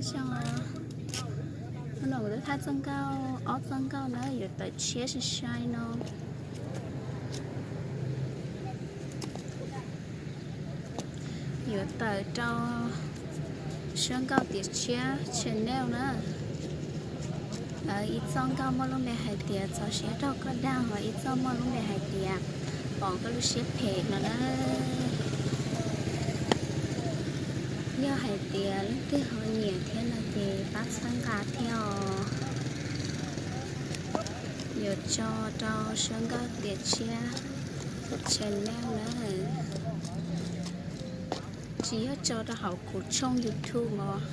Xyoo no kuv twb thaij txoj nkauj, ob txoj nkauj na yuav tawm tshiab sai sai no. Yuav tawm rau suab nkauj tiam tshiab channel na. Ib txoj nkauj muaj lub npe hais tias txaus siab raug koj dag, ho ib txoj muaj lub npe hais tias pom koj lub siab phem no na. Yog hais tias leej twg ho nyiam thiab no ces pab txhawb nqa thiab os. Yuav tso rau suab nkauj tiam tshiab channel na, tsis yog tso rau hauv kuv tshooj YouTube os.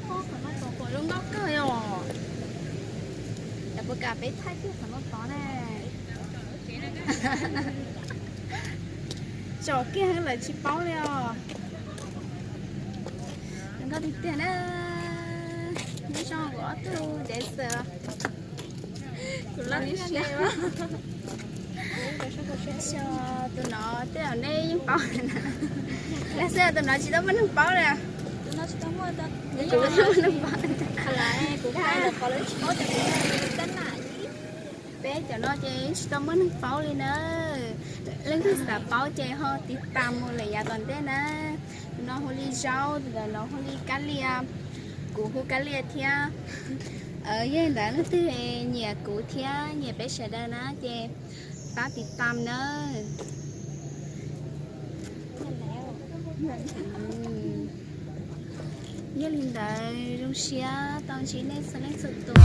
Qhov no tod puas zoo nkauj kawg os. Yog puas kam peb thaij kiag qhov no tod ne? Tsom kiag lawm tsis paub li os. Zoo nkauj tiag tiag na. Nyob zoo kuv ob tug dev xwm. Kuv loj li siab. Tus no tej zaum nej yeej paub na. Lawv xwb tus no tsis tau muaj neeg paub li. Kuv tsis tau muaj neeg paub. Peb cov no ces tsis tau muaj neeg paub li na. Leej twg xav paub ces ho tiv tam mus lawm yav tom ntej na. Tus no hu li Zaub, tus ntawm no hu li Kab Lia, kuv hu Kab Lia thiab. Yog li ntawd leej twg nyiam kuv thiab nyiam peb sawv daws na ces pab tiv tam nawb. Yog li ntawd zoo siab tau ntsib nej txhua leej txhua tus.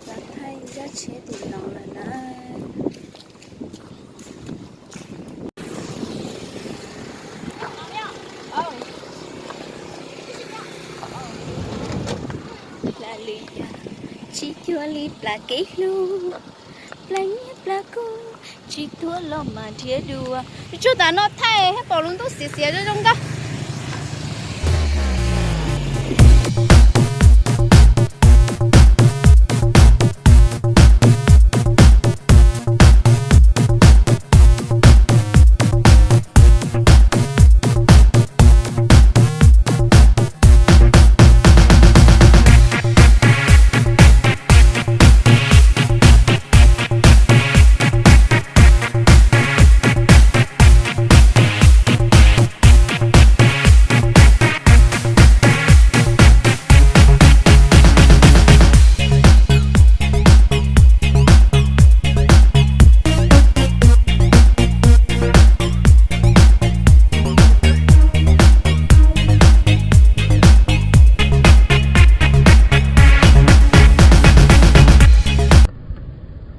Los thaij ncaj tsheb tim no lawm na. Plas lwm yam tsis cuag li plas kev hlub, plas nyiaj plas kub tsis tuaj los mas nrhiav dua. Tsuag tam no thaij thiab pom lub ntuj xiav xiav zoo zoo nkauj.